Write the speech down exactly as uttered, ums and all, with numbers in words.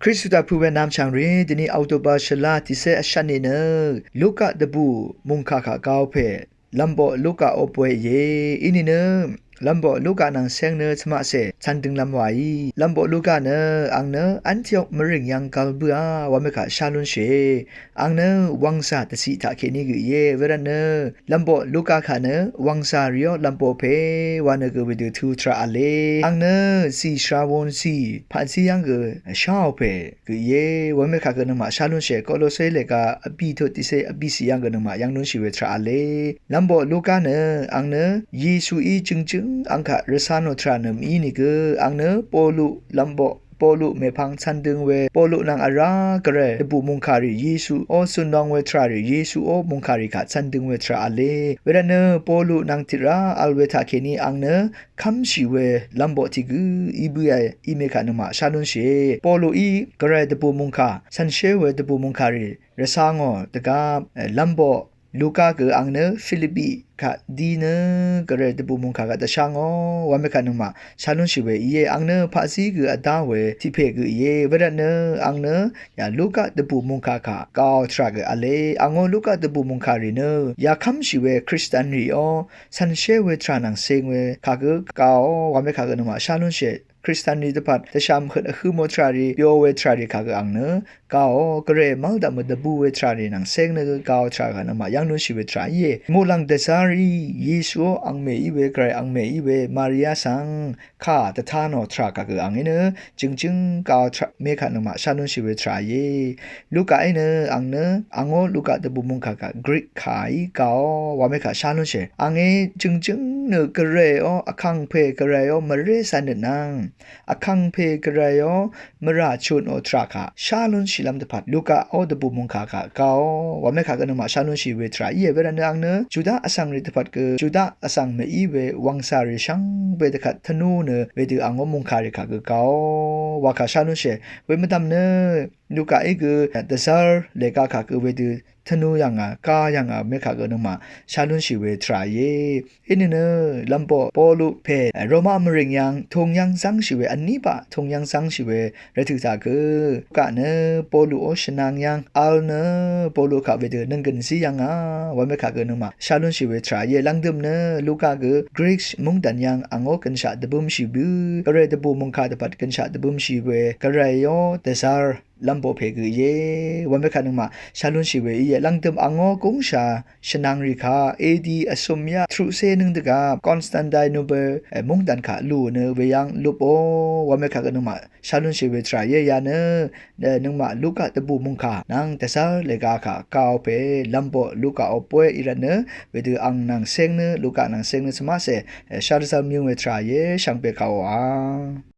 Kristu taq pø̄ we nvmchv̀ng rì dvni October shvlá tiqcé vshvtni nø Luka dvbù mungkà kaq gaò pè Lvmboq Luka ó bwe íe. Inìnø Lvmboq Luka nvng seng nø cvmaqcè cvndøng lvm waí. Lvmboq Luka nø àng nø Antiok mvrìng yv́ng gvl bǿà wamekaq shá lúnshìe. Àng nø wvngzà dvciq taqkèní gø íe. Wervtnø Lvmboq Luka kaq nø wvngzà rìó lvmboq pè wa nø gø wedø tø̄ tvrà v̄le. Àng nø zì shvrawon zì paqzí yv́ng gø sháò pè gø íe. Wamekaq gø nøngmaq shá lúnshìe. Kolose lèga vbì tut tiqcé vbìcì yv́ng gø nøngmaq yv́ng lúnshì we tvrà v̄le. Lvmboq Luka nø àng nø Yesuí jø̀ngjǿng àng kaq rvcánò tvrà nø mv-í nìgø àng nø Polu Lvmboq Polu mèpvng cvndøng we Polu nvng vrá gvray dvbù mungkàrì Yesu ó zùn long we tvràrì Yesu ó mungkàrì kaq cvndøng we tvrà v̄le. Wervtnø Polu nvng tiqrá vl we taqkèní àng nø kv́mshì we lvmboq tiq gǿ í bǿà í mekaq nøngmaq shá lúnshìe. Poluí gvray dvbù mungkà cv̀nshé we dvbù mungkàrì rvcángò dvgá lvmboq Luka gø àng nø Filipi kaq dí nø gvray dvbù mungkà kaq dvshángò wamekaq nøngmaq shá lúnshì we íe. Àng nø paqzí gø vdá we tiq pè gø íe. Wervtnø àng nø ya Luka dvbù mungkà kaq gaò tvrà gø v̄le. Àngó Luka dvbù mungkàrì nø ya kv́mshì we Kristian rì ó cv̀nshé we tvrà nvng seng we kaq gø gaò wamekaq gø nøngmaq shá lúnshìe. Kristian rì dvpvt dvshà mvhøt vhǿ mò tvràrì byo we tvràrì kaq gø àng nø gaò gvray mv́l daq mø dvbù we tvràrì nvng seng nø gaò tvrà kaq nøngmaq yv́ng lúnshì we tvrà íe. Muqlàng dvzv́rrí Yesu ó angmè í we gvray angmè í we Maria svng kà dvtá nò tvrà kaq gø àng í nø jø̀ngjǿng gaò tvrà mekaq nøngmaq shá lúnshì we tvrà íe. Lukaí nø àng nø àngó Luka dvbù mungkà kaq Grik kàí gaò wamekaq shá lúnshìe. Àngí jø̀ngjǿng nø gvray ó vkàngpè gvray ó mvré cv̄nnøt nvng vkàngpè gvray ó mvrà chutnò tvrà kaq shá lúnshìlv́m dvpvt Luka ó dvbù mungkà kaq gaò wamekaq gø nøngmaq shá lúnshì we tvrà íe. Wervtnø àng nø Juda vsvng rì dvpvt gø Juda vsvng mèí we wvngsà rì shvngbe dvkvt tvnú nø wedø àngó mungkàrì kaq gø gaò wakà shá lúnshìe. Wemvdv̀m nø Lukaí gø dvzv́r lèga kaq gø wedø tvnú yv̀ngà gá yv̀ngà mekaq gø nøngmaq shá lúnshì we tvrà íe. Inìnø lvmboq Polu pè Roma mvrìng yv́ng tung yv́ng zv́ngshì we vní baq tung yv́ng zv́ngshì we rvtø̀ taq gø Luka nø Polu ó shvnang yv́ng vl nø Polu kaq wedø nønggø̀n zí yv́ngà wamekaq gø nøngmaq shá lúnshì we tvrà íe. Lv̀ngdø̀m nø Luka gø Grik mungdàn yv́ng àngó gønshaq dvbǿmshì bǿ gvray dvbù mungkà dvpvt gønshaq dvbǿmshì we gvray ó dvzv́r lvmboq pè gø íe. Wamekaq nøngmaq shá lúnshì we íe. Lv̀ngdø̀m àngó gúngshà shvnang rì kaq edi vsum yaq truqcé nǿng dvgvp Konstantinopel mungdàn kaq lù nø weyv́ng lupò wamekaq gø nøngmaq shá lúnshì we tvrà íe. Ya nø nøngmaq Luka dvbù mungkà nvng dvzv́r lèga kaq gaò pè lvmboq Luka ó bwe í rvtnø wedø àng nvng seng nø Luka nvng seng nø cvmaqcè shá dvzv́r myǿng we tvrà íe. Shvngbe kàòà.